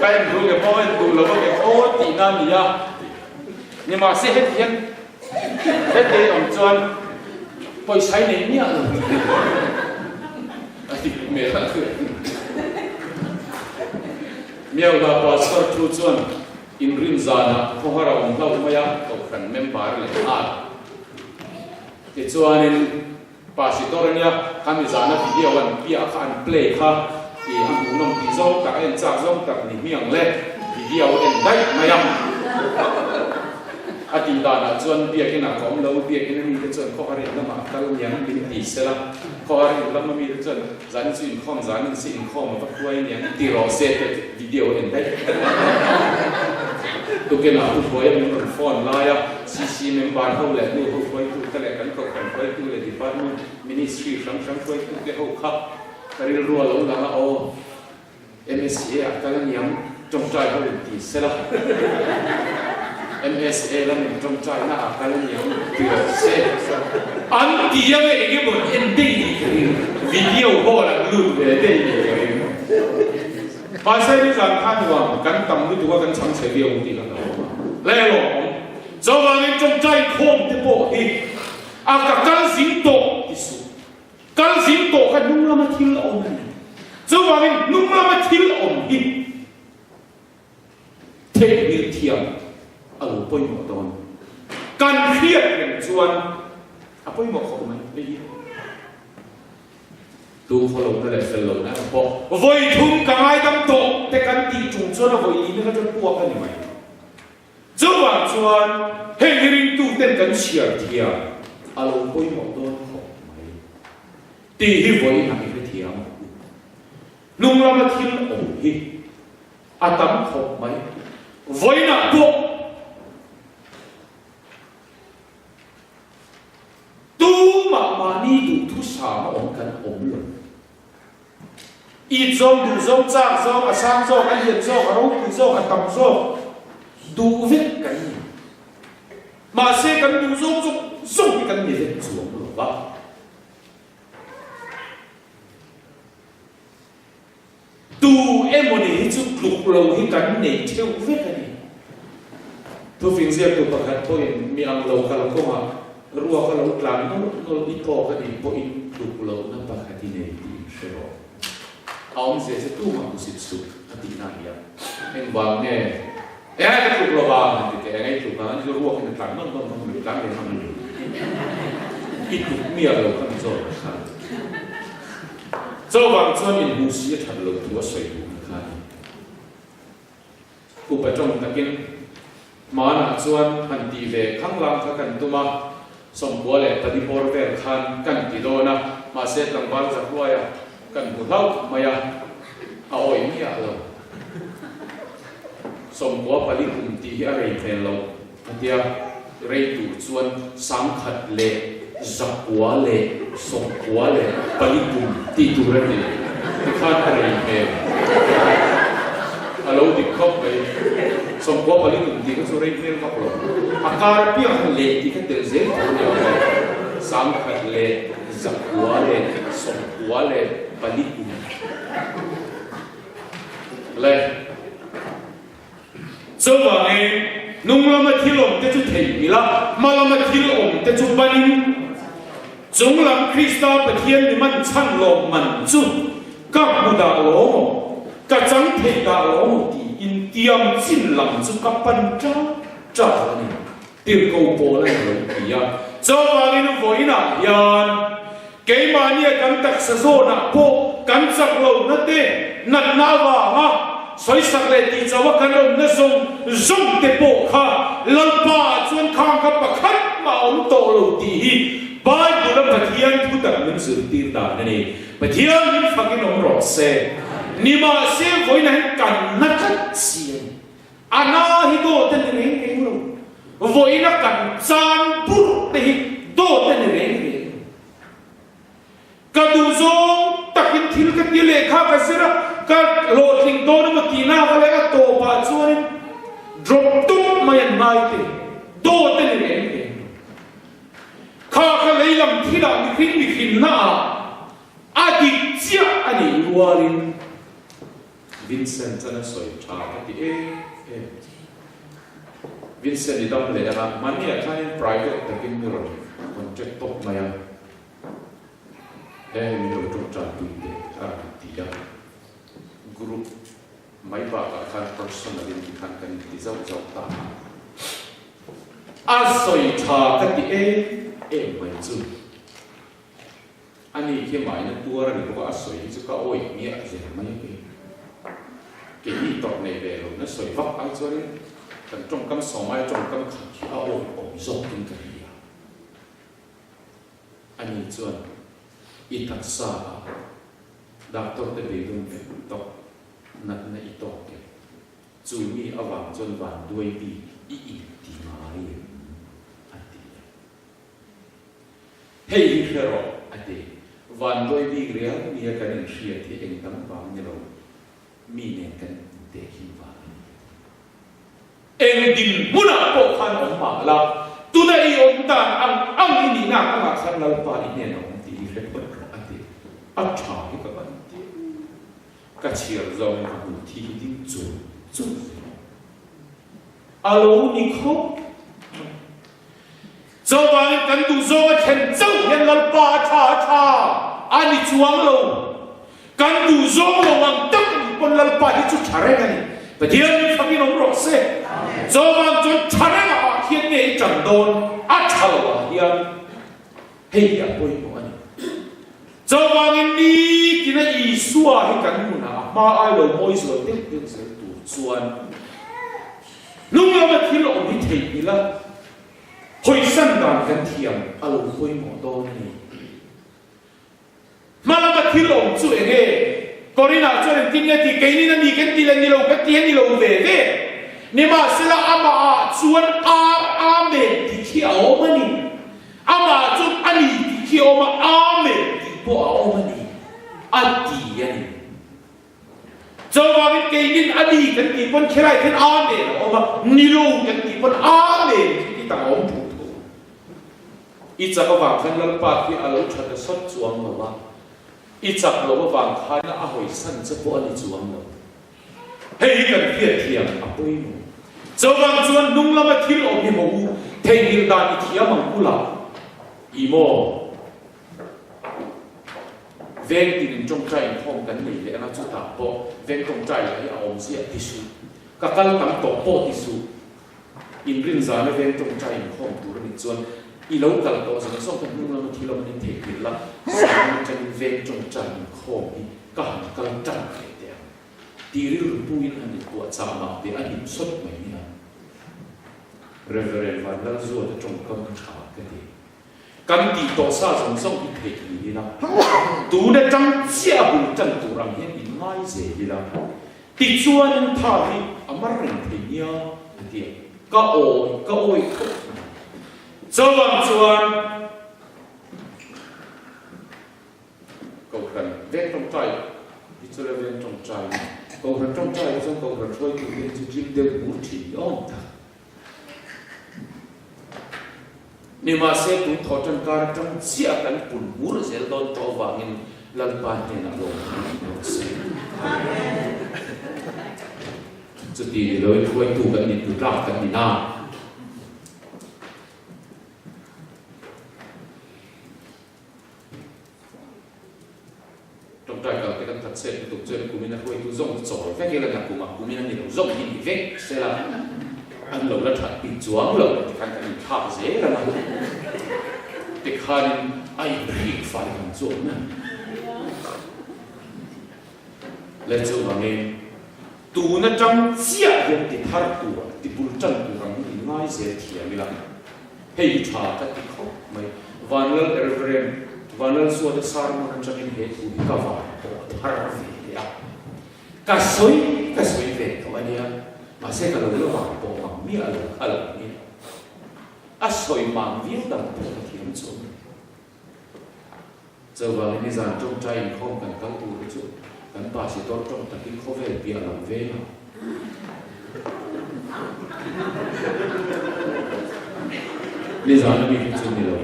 ka en duh nge maw en duh lo nge aw tihna a ni a. Nimahse heti hian heti awm chuan pawisa i nei miah lo a ti hmel a. Miauhla Pastor thu chuan inrin zanah khawhar a awm hlauh mai a, Kohhran member leh nghal. Tichuanin Pasitor ania khami zana video an piah kha an play kha i a hmuhnawm tih zawng tak a en chak zawng tak ni hmiang le video en daih mai a. A tih danah chuan biakinah ka awm lo, biakin a mite chuan khawhar in lamah a kal niang min ti sela, khawhar in lama mite chuan zan chu inkhawm zan in si inkhawm a va hruai niang ti rawh se te video en daih. Tukinah u hruaia min rawn phone lai a, CC member ho leh nu ho hruaitute leh kan kohhran hruaitu leh department ministry hrang hrang hruaitute ho kha ka rilru a lo lang a aw. MSA ah kal aniang tawngtai ho in ti sela, MSA lam in tawngtai na ah kal aniang ti rawh se. An ti ang e eng emaw en daih nih ka ring, video hall an lut ve daih nih ka ring. Mahse nizan khan nuam kan tam lutuk a kan chhang chhe viau tih ka hlauh awm a, le lawmawm. Chuvangin tawngtai khawm te pawh hi a ka kal zing tawh ti suh. Kal zing tawh kha hnung lama thil awm a ni. Chuvangin hnung lama thil awm hi theihnghilh thiam a lo pawimawh dawn. Kan hriat reng chuan a pawimawh khawp mai hei hi. Tu khawlohna leh fel lohna emaw pawh vawi thum ka ngaidam tawh te kan tih chung chuan a vawi lihna kha chuan puak a ni mai. Chuvang chuan heng hi ringtuten kan chhiar thiam a lo pawimawh dawn khawp mai tih hi vawiin ah i hrethiam ang u. Hnung lama thil awm hi a tam khawp mai. Vawiin ah pawh tumah mahni duhthusam a awm kan awm lo. It zawng, duh zawng, chak zawng, a sang zawk, a lian zawk, a ropui zawk, a tam zawk duh vek kan ni. Mahse kan duh zawng zawng zawng hi kan ni vek chuang lo va. Tu emawni hi chu tluk lo hi kan nei theuh vek a ni. Thufing ziaktu pakhat pawhin mi ang lo kalkawngah ruak a lo tlan nawlh nawlh i tawk a nih pawhin tluk lohna pakhat i nei tih in hre rawh. A awmzia chu tumah hmusit suh a tihna a ni a. Engvang nge e ka tluk lo vang han ti teh, engei tluk ang, ani chu ruakin a tlan nawlh nawlh ngam lo, tlan ve ngam lo. I tluk miah lo kha mi zawt a kha. Chuvang chuan inhmuhsi a that loh thu a sawi duh na kha a ni. Upa tawng takin hmanah chuan han tih ve khanglang kha kan tum a, 94 leh bawr vel khan kan ti dawn a, mahse tlangval zahluaia kan hmu hlauh mai a, a awih miah lo. 94 kum tih hi a rei hmel loh a tia, rei tur chuan 194 kum tih tur a ni tikhan a rei hmel a lo dik khawp mai. 94 kum tih kha chu rei hmel vak lo, a kar apiang kha leh tih kha telh zel tur a ni ang e. 194 kum le. Chuvangin, hnung lama thil awm te chu theihnghilh a, hma lama thil awm te chu banin, chung lam Krista Pathian mi man chhan lawm man chu ka hmu dah lo maw, ka chang thei dah lo maw tiin tiam chin lam chu ka pan ṭak ṭak a ni. Tirhko pawl a ni lo ti a. Chuvangin vawiinah hian keimahnia kan taksa zawnah pawh kan chak lohna te, natna avanga sawisak leh tih chauha kan awmna zawng zawng te pawh kha Lalpa ah chuan khang kha pakhat mah a awm tawh lo tih hi Bible a Pathian thu tak min zirtir dan a ni. Pathian min fakin awm rawh se. Nimahse vawiinah hian kan na tlat si a ni. A na hi dawt a ni reng reng lo. Vawiina kan chan burh te hi dawt a ni reng reng lo. Ka duh zawng takin thil ka ti lehkha ka zir a, ka hlawhtling dawn emaw tihna ka leh a tawpah chuanin. inngai te dawt a ni reng reng lo. Kha kha lei lam thilah mihring mihrinnaah a dik chiah a nih rualin Vincent chuan a sawi tha ka ti em em. Vincent i dam leh anga hmanniah khanin private takin mi rawn contact tawp mai a, he min lo tawngtai pui teh a rawn ti a, group mai bakah khan personal in tikhan kan inti zauh zauh ta a. A sawi tha ka ti em em mai chu. Ani khi mahina tuar a ni bawk a, a sawi hi chu ka awih miah zel mai a ni. Keini tawrh nei ve lo na sawi vak ai chuanin kan tawngkam sawm aia tawngkam khat khi a awih awm zawkin ka hria. Ani chuan i taksa ah doctor te beidawn vek tawk natna i tawk em? Chu mi avang chuan vanduai bik i inti ngai em? a ti a. Hei hi hre rawh, a ti. Vanduai bik riau nia kan inhriat hi eng dang vang ni lo, mi nen kan intehkhin vang a ni, a ti. Eng dinhmunah pawh khan awm mah la, tuna i awm dan ang ang i nihna kawngah khan Lalpa i hnenah awm tih hi hre phawt rawh, a ti. A tha hi ka van ti em? Ka chhiar zawngin ka hmu thi hi ding chur chur zel. A lo ni khawp mai. Chuvangin kan duh zawng a thlen chauh hian Lalpa a tha a tha a ni chuang lo. Kan duh zawng lo ang tak a nih pawn Lalpa hi chu tha reng a ni. Pathian min fakin awm rawh se. Chuvang chuan tha reng ah ah khian nge i tan dawn a tha lo ah hian hei hi a pawimawh a ni. Chuvangin nitina Isua hi kan hmunah a hma ai lo mawi zual deuh deuh zel tur chuan hnung lama thil awm hi theih ila Hawisan dan kan thiam a lo pawimawh dawn a ni. Hma lama thil awm chu eng nge? Corinna chuan engtin nge ti? Keinin a ni kan ti leh ni lo kan ti a ni lo ve ve. Nimahsela amahah chuan ar Amen tih khi a awm a ni. Amah chuan a ni tih khi a awm a, Amen tih pawh a awm a ni a ti a ni. Chuvangin keinin a ni kan tih pawn khilai khian Amen a awm a, ni lo kan tih pawn Amen khi ti tak a awm thu thu. I chak avang khan Lalpa khi a lo tha ta sawt chuang lo a, i chak lo avang khan a hawisan che pawh a ni chuang lo. Hei hi kan hriat thiam a pawimawh. Chuvang chuan hnung lama thil awm hi maw u, theihnghilh dan i thiam ang ula i maw? Veng tin in tawngtai inkhawm kan nei leh anga chutah pawh veng tawngtai lah hi a awm ziah ti suh. Ka kal tam tawh pawh ti suh. Inrin zana veng tawngtai inkhawm tur a nih chuan i lo kal tawh zawng zawng ka hnung lama thil awm an intheihnghilh la, zan atangin veng tawngtai inkhawm hi ka han kal tan ve teh ang. Ti rilru puin han inpuahchah mah teh a hlim sawt mai nia. Reverend Vanlalzuata tawngkam tha ka ti. Kan tih tawh sa zawng zawng hi theih ni ila, tun atang chiah a bul tan tur ang hian in ngai zel ila, tichuanin tha hi a mar reng thei nia a ti a, ka awi ka awi khawp mai. Chuvang chuan Kohhran veng tawngtai hi chu la veng tawngtai Kohhran tawngtai hi chuan Kohhran hruaitu te hi chu tling deuh bur thin ni awm tak. Nimahse, tun thaw tangkar atang chiah kan pun hmur zel dawn tawh avangin Lalpa hnenah lawm kan ni rawh se. Chuti ni loin hruaitu kan ni tu tlak kan ni na. Tawngtai kal te kan that chet lutuk chuan kumin a hruaitu zawng chu chawl vek ila nakum ah kumin a ni lo zawng hi ni vek sela an lo la that bik chuang lo tikhan kan inthlak zel ang a tikhanin a inhrik fai ang chu awm em le chuvangin tun atang chiah hian ti thar tur ti bul tan tur ang hi inngai zel thiam ila. Hei hi tha ka ti khawp mai. Vanlal Reverend Vanlalsuata sermon atangin he thu hi ka van pawh thar ve leh a. Ka sawi ka sawi ve tawh a nia, mahse ka lo la van pawh mang miah lo kha lo nia. A sawi mang viau dan pawh ka thiam chuang lo. Chuvangin nizan tawngtai inkhawm kan kal tur hi chu kan pastor tawng takin khawvel piah lam vengah. Nizan ami hi chu ni lo.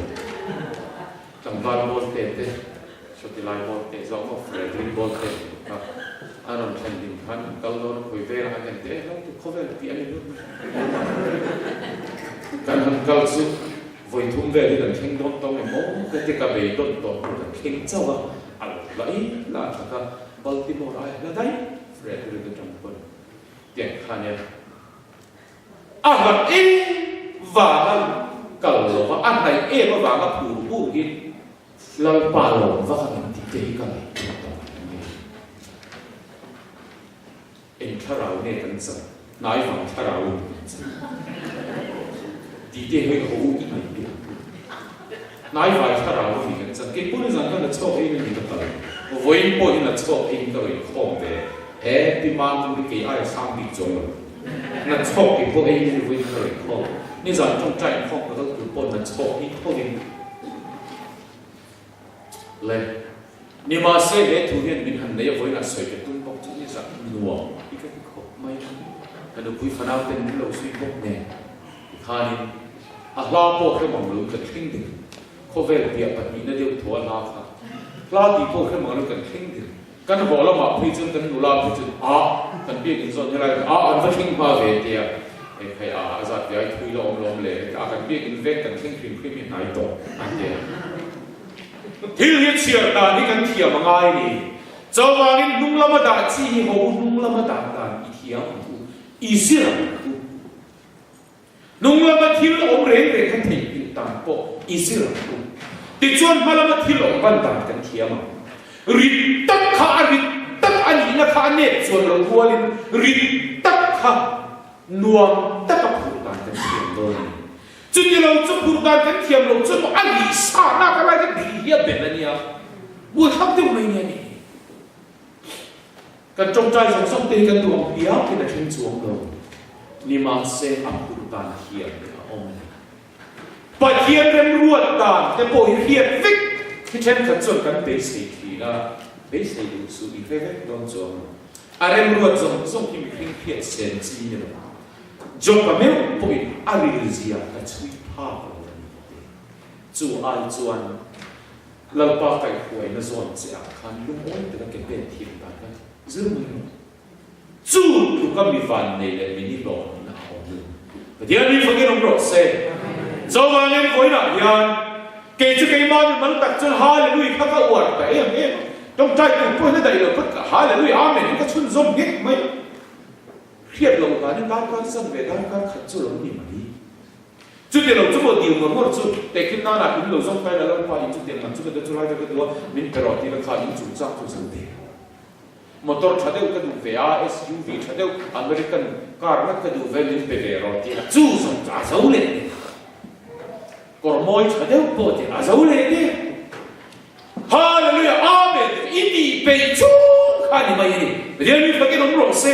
Tlangval ball te te, sawti lai ball te zawk maw Frederick ball te ni kha a rawn thlen ding khan an kal dawn a khawi velah an en te e hlo tu khawvel tih a ni lut mai. Kan han kal chu vawi thum vel hi kan thleng dawn tawng emaw ka ti ka beidawn tawh tur kan thleng chauh a, a lo hla em lah tak a, Baltimore ai hla daih Frederick atang pawn tiang kha nia. A hlat em vanga kal lova a hnaih em avanga phur phur hi Lalpa lawm vak a ngem tih te hi ka ngaihtuah tawh reng mai a. Eng thlarau nge kan chan? Hnai vang thlarau in kan chan tih te hi ho u i ngaihtuah ang u. Hnai vai thlarau a ni kan chan. Kei pawh nizan khan la chhuak eiin a ni ka kal. Vawiin pawhin la chhuak eiin ka rawn khawm ve. He pi man tum hi kei aia sang bik chuang lo. Na chhawk ti pawh eiin a ni vawiin ka rawn khawm. Nizan tawngtai inkhawm ka kal tur pawh na chhawk hi thovin Le. Nimahse he thu hian min han nei a vawiinah sawi ka tum bawk chu nizan nuam i ka ti khawp mai a. Ka nupui fanau ten min lo zui bawk nen tikhanin a hla pawh hre mang lo in kan thleng ding. Khawvel piah pahnihna deuh thaw a hla kha. Hla tih pawh hre mang lo in kan thleng ding. Kan haw lamah phei chuan kan nula phei chuan a kan biak in zawn helai a an va thleng hma ve tia hei khai a a zat ve ai thui la awm lawm le a kan biak in vek kan thleng hrim hrim hi hnai tawh a tia. Thil hi chhiar dan hi kan thiam a ngai ni. Chuvangin hnung lama dah chi hi ho u hnung lama dah dan i thiam ang u, i zir ang u. Hnung lama thil awm reng reng kha theihnghilh dan pawh i zir ang u. Tichuan hma lama thil awm ban dan kan thiam ang. Rit tak kha a rit tak a nihna kha a nep chuan lo rualin rit tak kha nuam taka phurh dan kan thiam dawn a ni. Chuti lo chu phurh dan kan thiam loh chuan maw a lih sa nak a lai kha dil hi a bel a nia, buaithlak deuh mai nia ni. Kan tawngtai zawng zawng te hi kan duh ang piakin a thleng chuang lo. Nimahse a phurh dan thiam leh a awm a ni. Pathian remruat dan te pawh hi hriat vek hi thenkhat chuan kan beisei thin a, beisei duh suh i hre vek dawn chuang lo. A remruat zawng zawng hi mihring hriat sen chi ni lo. Job-a meuh pawhin a rilzia ka chhui phak lo a ni a ti. Chu ai chuan Lalpa kaihhuaina zawn che ah khan lungawi taka ke pen thiam dan kha zir mai rawh. Chu tluka mi vannei leh mi nihlawh nihna a awm lo. Pathian mi fakin awm rawh se. Chuvangin vawiinah hian kei chu keimah mi mal tak chuan Hallelujah kha ka uar ta em em a. Tawngtai tur pawhin a daih lo phawt ka Hallelujah Amen in ka chhunzawm nghek mai a. Hriat loh danin darkar chan ve darkar khat chu lo ni mai. Chuti lo chu maw dil ngawr ngawr chu tehkhin nanah in lo zawng kai la Lalpa in chutiang lam chu ka chu lai ka duh a min pe rawh tih la kha in chung chak chu zo ve. Motor tha deuh ka duh ve a SUV tha deuh American car ngat ka duh ve min pe ve rawh tih la chu zawng chu a zo leh ni. Kawr mawi tha deuh pawh tih a zo leh ni. Hallelujah Amen i tih peih chung kha ni mai a ni. Pathian mi fakin awm rawh se.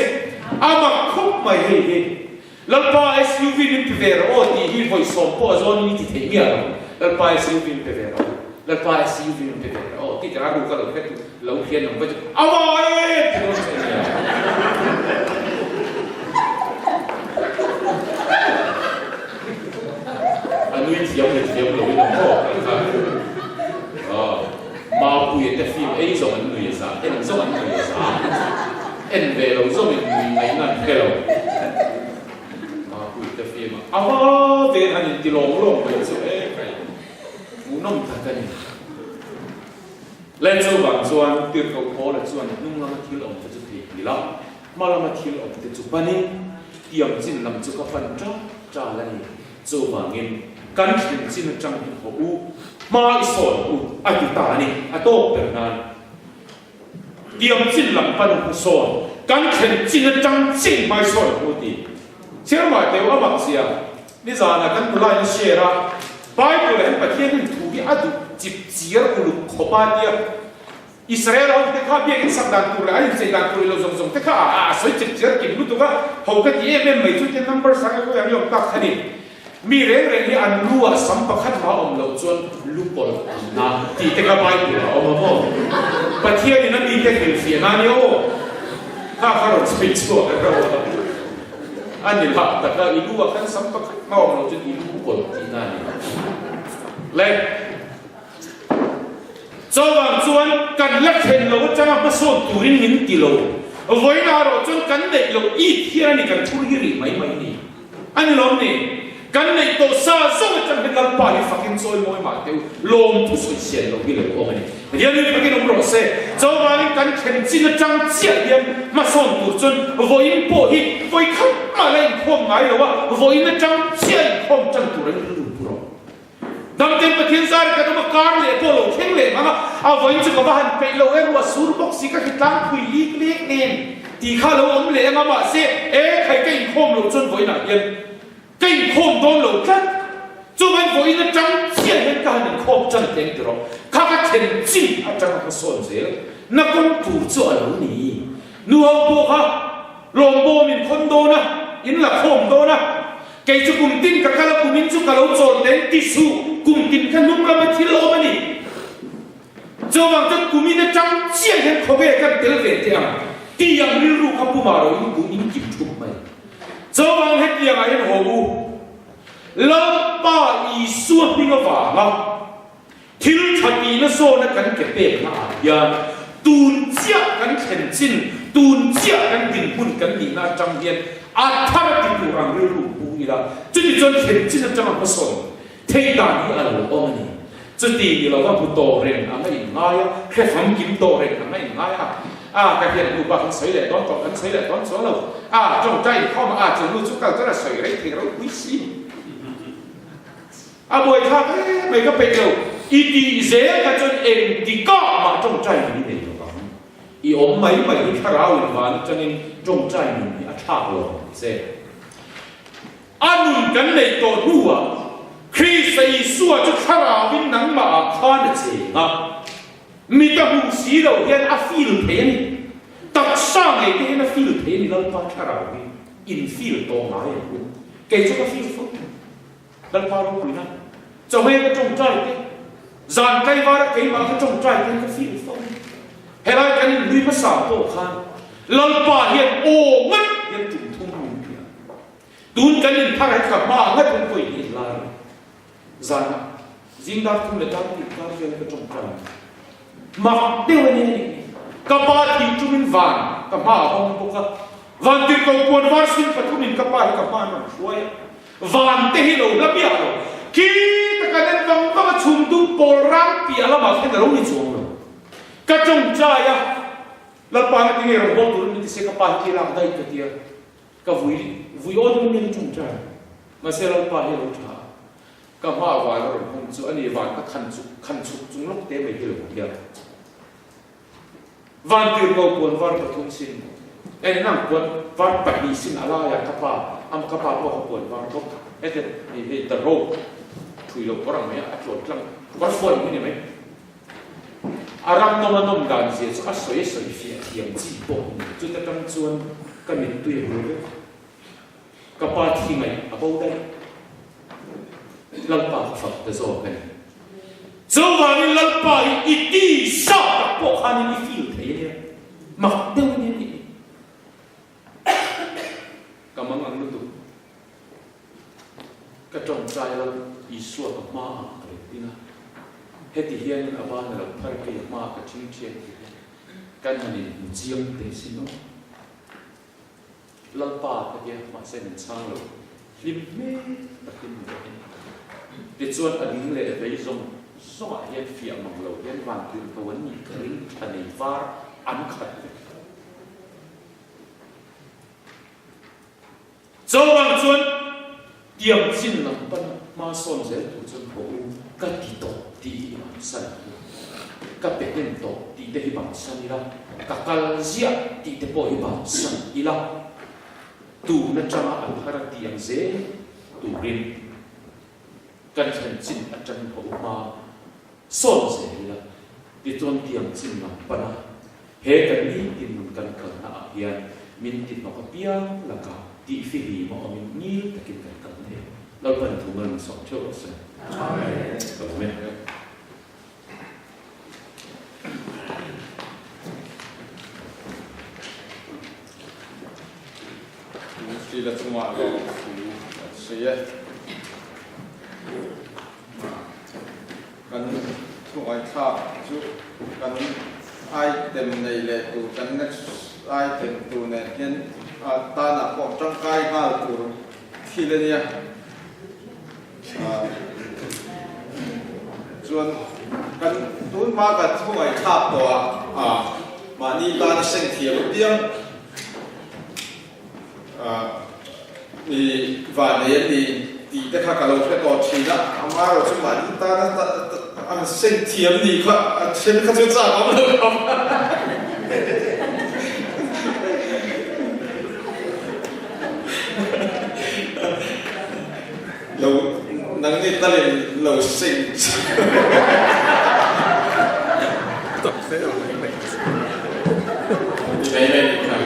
A mak khawp mai hei hi. Lalpa SUV min pe ve rawh aw tih hi vawi sawm pawh a zawn in i ti thei miah lo. Lalpa SUV min pe ve rawh aw. Lalpa SUV min pe ve rawh aw tih tah a ruk a lo hre tu lo hian ang va chu a vai em ti dawn che nia. A nui thiam leh thiam lo in a maw kan kha. Aw Mapuia te film ei zawng an nui a za, en zawng an nui a za. En ve lo zawng in nui ngaihna an hre lo. Mapuia te film a a va ven han in ti lawng lawng mai chu e kai hmuhnawm tak a ni. Len chuvang chuan Tirhkoh Paula chuan hnung lama thil awm te chu theihnghilh a, Hma lama thil awm te chu panin tiang chin lam chu ka pan ṭal ṭal a ni. Chuvangin kan thlen chin aṭang hi haw u, hma i sawn u a ti ta a ni. A tawk ber nan tiang chin lam pan u sawn, kan thlen chin aṭang chiah in hma i sawn u ti. Chhiarmah teu a mak zia, nizanah kan nula in a share a, Bible ah hian Pathian in thu hi a duh chip chiar uluk khawp a tia, Israel ho te kha biakinn sak dan tur leh an inchei dan tur ilo zawng zawng te kha a sawi chep chiar kim lutuk a, ho ka ti em em mai chu tia number sang e khawiah nge awm tak kha ni. Mi reng reng hi an lu ah sam pakhat hma awm loh chuan lu pawlh an na tih te kha Bible ah a awm a maw? Pathian in a mite hrilhfiah na nia aw. Kha kha rawn sawi chhuak a ro a. A ni lah tak a, i lu ah khan sam pakhat hma awm lo chuan i lu kawlh tihna a ni lo. Le. Chuvang chuan kan la thlen lo atanga hmasawn turin min ti lo. Vawiin erawh chuan kan neih loh it hian a ni kan thur hi rih mai mai ni. A ni lawm ni? Kan neih tawh sa zawng atang hian Lalpa hi fakin chawi mawi mah teh u, lawm thu sawi sian lo hi lo awm a ni. Pathian in fakin awm rawh se. Chuvangin kan thlen chin atang chiah hian hmasawn tur chuan vawiin pawh hi vawi khat mah la inkhawm ngai lo a, vawiin atang chiah inkhawm tan tur an rilru pu rawh. Damten Pathian zar kan awm a, kar leh pawh lo thleng leh hmang a, a vawiin chu ka va han peih lo e, ruah sur bawk si ka hritlang phui lik lek nen tih kha lo awm leh ang a, mahse e khai ka inkhawm loh chuan vawiinah hian ka inkhawm dawn lo tlat. Chuvain vawiin atang chiah hian ka han inkhawm tan teh ang tiraw, kha ka thlen chin atanga ka sawn zel na kawng tur chu a lo ni. Nu ho pawh kha lawmbawm in khawn dawn a, in la khawm dawn a, Kei chu kum tin ka kal a, kumin chu ka lo chawl teng ti suh, kum tin kha hnung lama thil awm a ni. Chuvang chuan kumin atang chiah hian khawvel kan tel ve teh ang tih ang rilru kha puma ro in ku in kim thup mai. Chuvang hetiang ah hian haw u, Lalpa Isua hming avanga Thil tha tihna zawna kan ke pekna ah hian tun chiah kan thlen chin, tun chiah kan dinhmun kan nihna atang hian a thar ti tur ang rilru pu ila, chuti chuan thlen chin atanga hmasawn theih dan hi a lo awm a ni. Chuti ni lova hmu tawh reng ang a inngai a, hre famkim tawh reng ang a inngai a, a ka hian nu pa kan sawi leh dawn tawh, kan sawi leh dawn chuang lo, a tawngtai inkhawm a, a chu nu chu kal chuan a sawi rei thei ropui si. A buaithlak em mai ka peih lo. I tih zel kha chuan engti kah mah tawngtai nun i nei lo vang. I awm mai mai hi thlarau in van atangin tawngtai nun hi a thlak lo ang che. A nun kan neih tawh hnuah Krista Isua chu thlarauin nangmah ah khan a cheng a. Mit a hmuh si lo hian a feel thei a ni. Taksa ngei te hian a feel thei a ni Lalpa thlarau hi in feel tawh ngai ang u. Kei chu ka feel fo. Lalpa ropuina chawhmeh ka tawngtai te, zan tlaivara keimah ka tawngtai te ka feel fo. Helai kan inhlui hmasa pawh khan Lalpa hian aw ngat hian tum thum min ti a. Tun kan inphar hi ka hma ngat in pawhin hi inlar a ni. Zanah zing dar thum leh dar tih kar vel ka tawngtai a. Mak deuh a ni a nih hi. Ka pa thih tumin van ka hma a hawng bawk a. Van tirhkoh puan var sin pathumin ka pa hi ka hma an rawn hruai a. Van te hi lo hla miah lo. Khi taka nen vang vang a chhum dup pawl rang piah lamah khan a lo ni chuang lo. Ka tawngtai a, Lalpa nga tinge rawn haw turin min ti se ka pa hi khi lak daih ka tia. Ka vui vui aw deuhin min tawngtai a. Mahse Lalpa hi a lo tha a. Ka hma van a rawn hawng chu ani van ka khan chuk khan chuk chung lawk te mai hi lo tia. Vantirhko puan var pathum sin, eng ang puan var pahnih sin a laiah ka pa, am ka pa pawh ka puan var bawk. Hete hei hei the rope thui lo kawr ang mai a, a tluan tlang kawr fuan hi ni mai. A ram nawm a nawm dan zia chu a sawi a sawi fiah thiam chi pawh ni. Chuta tang chuan ka mittui a hul vek. Ka pa thi ngaih a bo daih. Lalpa ka fak ta zawk a ni. Chuvangin Lalpa hi i ti sa tak pawh khanin i feel thei a nia. Mak deuh a nia tih hi. Ka mang ang lutuk. Ka tawngtai Lal Isua ka hma ah ka lo ding a. Heti hianin a ban a lo phar kei a hma ah ka thing thian tih hi kan han inhmu chiang teh sin aw. Lalpa ka tia mahse min chhang lo, hlim hmel takin min rawn en. Tichuan a ding leh vei zawng zawngah hian fiah mang lo hian van tirhko an nih ka ring tha nei var an khat vek. Chuvang chuan tiang chin lam pan hma sawn zel tur chuan haw u ka ti tawh tih hi ban san ang u, ka pe hnem tawh tih te hi ban san ila, ka kal ziah tih te pawh hi ban san ila, tun atanga a thar a ti ang zel turin kan thlen chin atangin haw u hma sawn zel ila, tichuan tiang chin lam pana He kan nitin nun kan kalna ah hian min ti hnawk apiang lakah tih fihlim a awmin ngil takin kan kal thei. Lalpan thu mal min sawm theuh rawh se. Amen. Ka lawm e. Thil a chungah lawm thu an sawi e. Kan thu ngaihthlak chu kan item nei leh tur, kan next item tur nen hian tanah pawh tangkai nghal tur thil a nia. Chuan kan tun hma kan thu ngaihthlak tawh a, mahni tana seng thiam apiang I vannei an ni tih te kha ka lo hre tawh thin a, amaherawh chu mahni tana an seng thiam ni kha a then kha chu chak awm lo khawp a. Lo nangni talin lo seng Ti mai mai nih kha.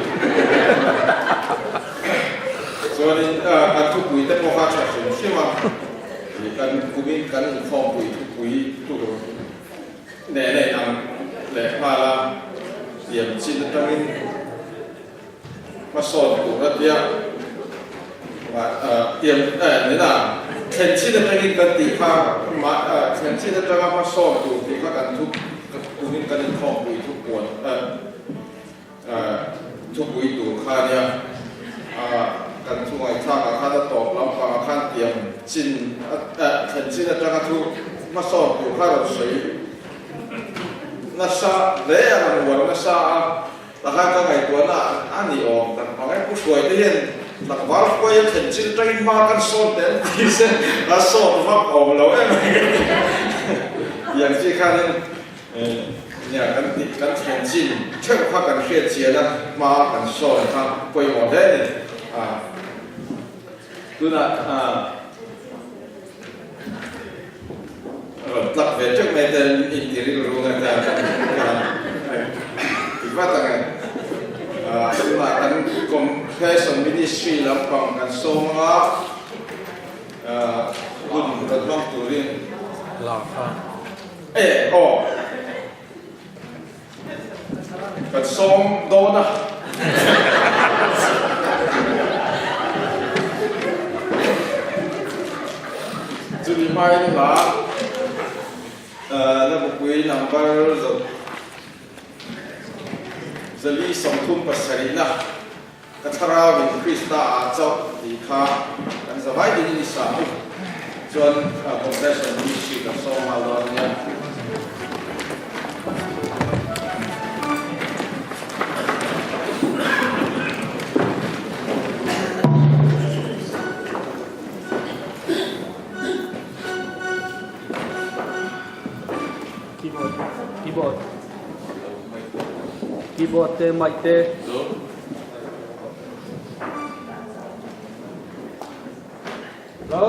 Chuanin kan thupui te pawh kha tha hrim hrim a, kan kumin kan inkhawmpui thupui tur nen a inang leh nghal a, tiam chin atangin hmasawn tur a tia tiam nena thlen chin atangin kan tih kha thlen chin atanga hmasawn tur tih kha kan thu kumin kan inkhawmpui thupuan thupui tur kha nia kan thu ngaihthlakah khan a tawp lampangah khan tiam chin thlen chin atanga thu hmasawn tur kha rawn sawi nasa hle a rawn uar nasa a. Takhan ka ngaihtuahna a ni awm tak mang e. Pu Hruai te hian tlangval hruai a thlen chin atangin hma kan sawn teh an ti se a sawn vak awm lo em mai ka ti. Tiang chi khanin nia kan tih kan thlen chin theuh kha kan hriat chian a hma kan sawn kha pawimawh hle a ni. Tunah rawn tlak ve teuh mai te inti rilru nge te kan ti vat ang e. Tunah kan Confession Ministry lampang kan sawm anga hun rawn hmang turin e aw. Kan sawm dawn a. Chumi hmain hla la bupui number 437 na ka thlarauin Krista ah chauh tih kha kan zavai dingin i sa u. Chuan confession ministry kan sawm nghal dawn a nia. Keyboard, keyboard, keyboard te, mic te. Hello.